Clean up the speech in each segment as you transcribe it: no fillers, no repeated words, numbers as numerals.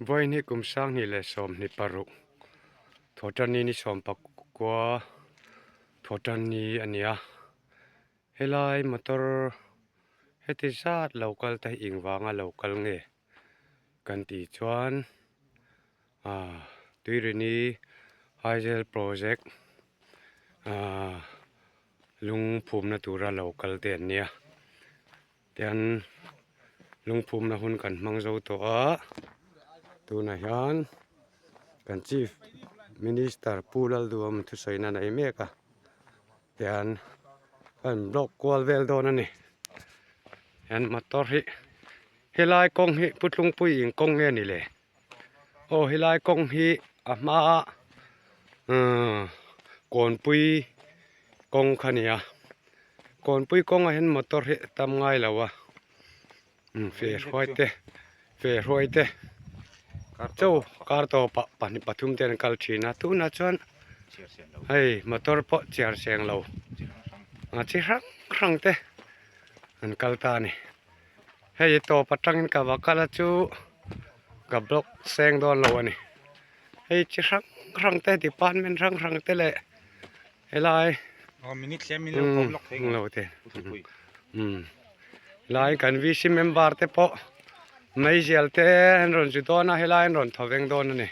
Vawiin hi kum 2026 Thawhtanni ni 19 Thawhtanni a ni a, helai motor heti zat lo kal te hi engvanga lo kal nge kan tih chuan ah Tuirini Hydel project ah lungphumna tura lo kal te an nia. Tian lungphumna hun kan hmang zo tawh a, tunah hian kan chief minister Pu Lalduhawm thusawi nan a ei mek a, tian kan block kual vel dawn a ni, hian motor hi helai kawng hi Pu Tlungpui in kawng nge ni le aw helai kawng hi a hma umm kawnpui kawng kha a ni a. Kawnpui kawngah hian motor hi a tam ngai lo a umm fe hruai te fe hruai te chaw kar tawpah pahnih pathum te an kal thin a tunah chuan hei motor pawh chiar seng lo a chi hrang hrang te an kal ta a ni hei tawp atangin ka va kal a chu ka block seng dawn lo a ni hei chi hrang hrang te department hrang hrang te leh. Helai helai kan VC member te pawh meizial te an rawn zu dawn a helai an rawn tho veng dawn a ni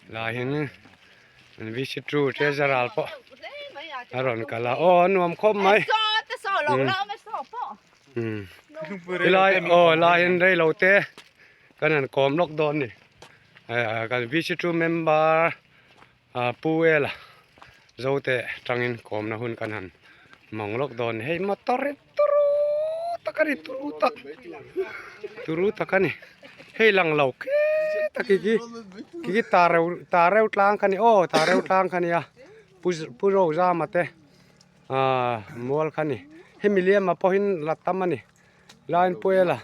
helai hian kan VC two treasurer pawh a rawn kal a aw a nuam khawp mai helai aw helai hian reilo te kan han kawm lawk dawn a ni kan VC two member. Ah Pu Ela Zote tangin kawmna hun kan han mang lawk dawn hei motor hi turu tak a ni turu tak turu tak a ni hei lang lo khek tak hi khi khi ta reu ta reu tlang kha ni aw ta reu tlang kha nia pu pu Rozama te ah mual kha ni hemi liama pawhin la tam a ni line Pu Ela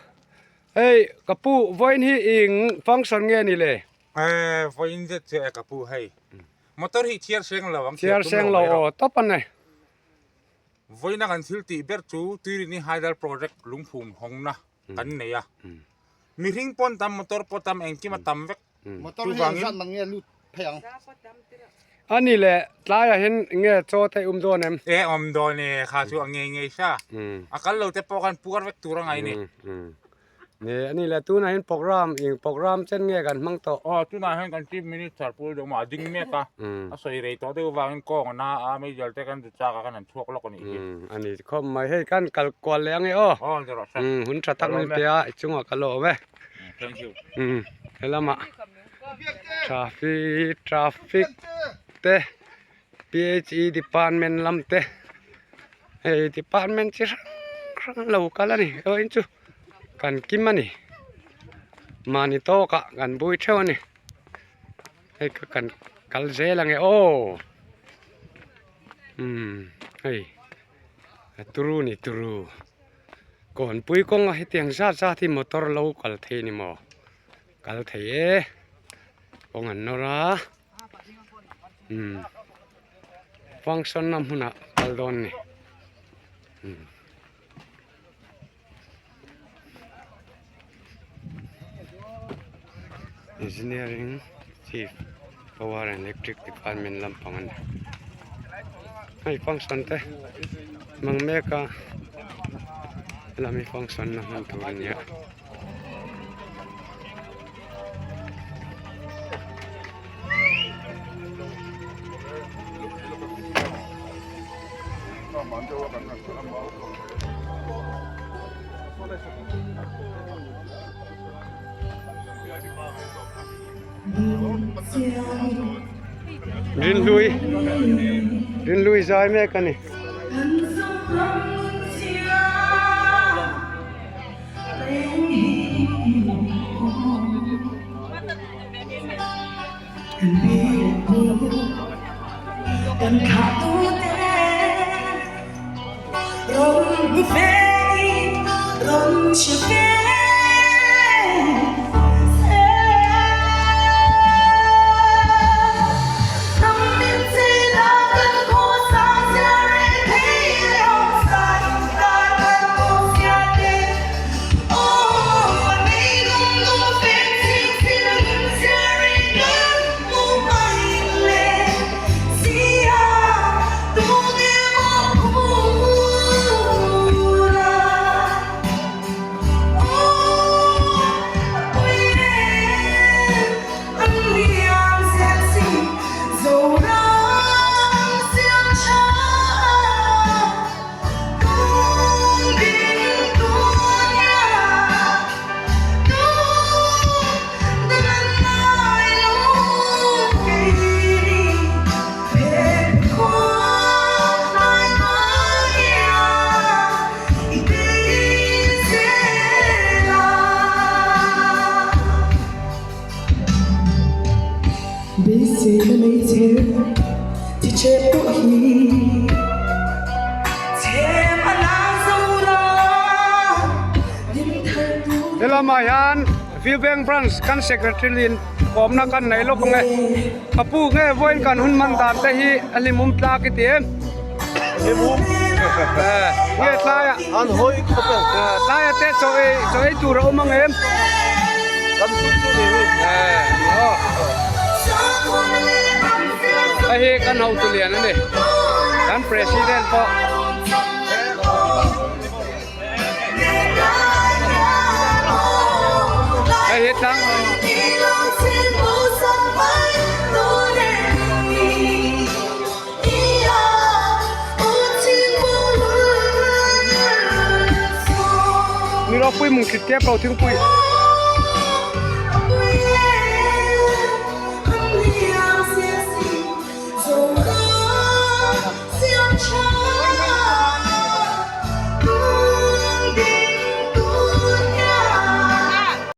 hei ka pu vawiin hi eng function nge ni le. Eh, vawiin zet chu e ka pu hei. Motor hi chhiar seng lo ang chhiar seng lo aw tawp a nei. Vawiin a kan thil tih ber chu Tuirini Hydel Project lungphum hawngna kan nei a. Mihring pawn tam motor pawh tam engkim a tam vek. Motor hi engzat man nge lut phei ang? A ni le tlaiah hian nge chaw te um dawn em? E awm dawn e kha chu a ngei ngei sa. A kal lo te pawh khan puar vek tur a ngai ni. Ni a ni le tunah hian program eng program chen nge kan hmang tawh. Aw tunah hian kan chief minister pul deuh maw a ding mek a a sawi rei tawh deuh vangin kawng a na a meizial te kan zu chak a kan han chhuak lawk a nih hi. A ni khawp mai hei kan kal kual leh ange aw. Aw ni rawh se. Hun tha tak min pe a i chungah ka lawm e. Thank you. Helamah traffic traffic te PHE department lam te hei department chi hrang hrang an lo kal a ni erawh chu kan kim a ni mahni tawkah kan bui theuh a ni hei ka kan kal zel ange aw umm hei a turu ni turu kawnpui kawnga hetiang zat zat hi motor lo kal thei a ni maw kal thei e kawng an nawr a. Umm function na hmunah kal dawn a ni umm. Engineering chief power and electric department lampang a ni hei function te hmang mek a helami function na hman tur a ni a. Rinhlui Rinhlui zai mek a ni. Helamah hian View Bank Branch kan Secretary lin kawmna kan nei lawk ang e. Ka pu nge vawiin kan hun man dan te hi a hlimawm tlak i ti em? Hlimawm. Nge tlaiah. An hawi khawp e. Tlaiah te chaw ei chaw ei tur a awm ang em? Kan tum chu ni hi. Hei hi kan hotu lian a ni. Kan President pawh. Hei hi tlang Ni ropui mung thlit tep lo thingpui.